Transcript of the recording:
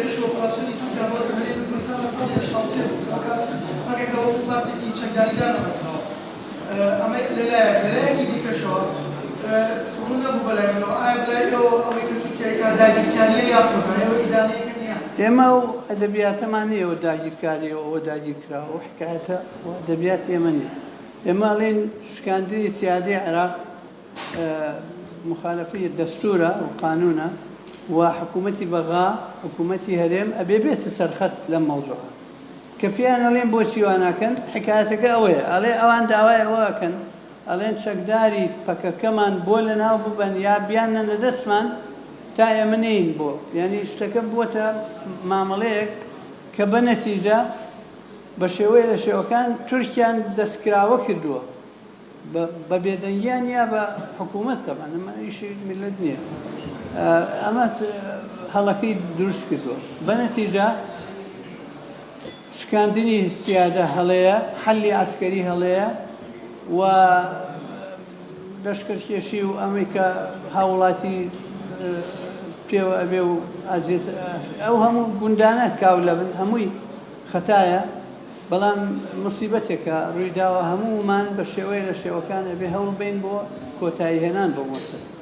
هێرش و ئۆپەراسیۆنی تورکیا بۆ سەر هەرێمی کوردستان لە ساڵی 83 بوو کە ئەوکات پەکەکە وەکو پارتێکی چەکداری دانەمەزراوە. ئەمە لەلایەک، لەلایەکی دیکەشەوە ڕوون نەبوو بەلای منەوە ئایا بەلای ئێوەوە ئەوەی کە تورکیا ئەیکات داگیرکارییە یاخود نا؟ ئێوە ئیدانەی ئەکەن یان؟ ئێمە ئەو ئەدەبیاتەمان نییە ئەوە داگیرکارییە و ئەوە داگیرکراوە، ئەو حیکایەتە و ئەدەبیاتی ئێمە نییە. ئێمە ئەڵێین شکاندنی سیادەی عێراق موخالەفەی دەستوورە و قانوونە و حکوومەتی بەغا، حکوومەتی هەرێم ئەبێ بێتە سەرخەت لەم مەوزوعە. کە پێیان ئەڵێن بۆچی وا ناکەن، حیکایەتەکە ئەوەیە، ئەڵێ ئەوان داوای ئەوە ئەکەن، ئەڵێن چەکداری پەکەکەمان بۆ لەناو ببەن یا بیاننەنە دەستمان تا ئێمە نەیین بۆ، یانی شتەکە بووەتە مامەڵەیەک کە بە نەتیجە بە شێوەیە لە شێوەکان تورکیان دەستکراوە کردووە. بە بێدەنگیان یا بە حکوومەت تەبعەن ئەمە ئیشی میللەت نییە ئەمە هەڵەکەی دروست کردووە بە نەتیجە شکاندنی سیادە هەڵەیە حەلی عسکەری هەڵەیە و لەشکرکێشی و ئەمەی کە هاوڵاتی پێوە ئەبێ و ئازیێت ئەو هەموو گوندانە کاو لەبن هەمووی خەتایە بەڵام موسیبەتێکە ڕوویداوە هەموومان بە شێوەیە لە شێوەکان ئەبێ هەوڵ بەین بۆ کۆتایی هێنان بەو مەسەلە.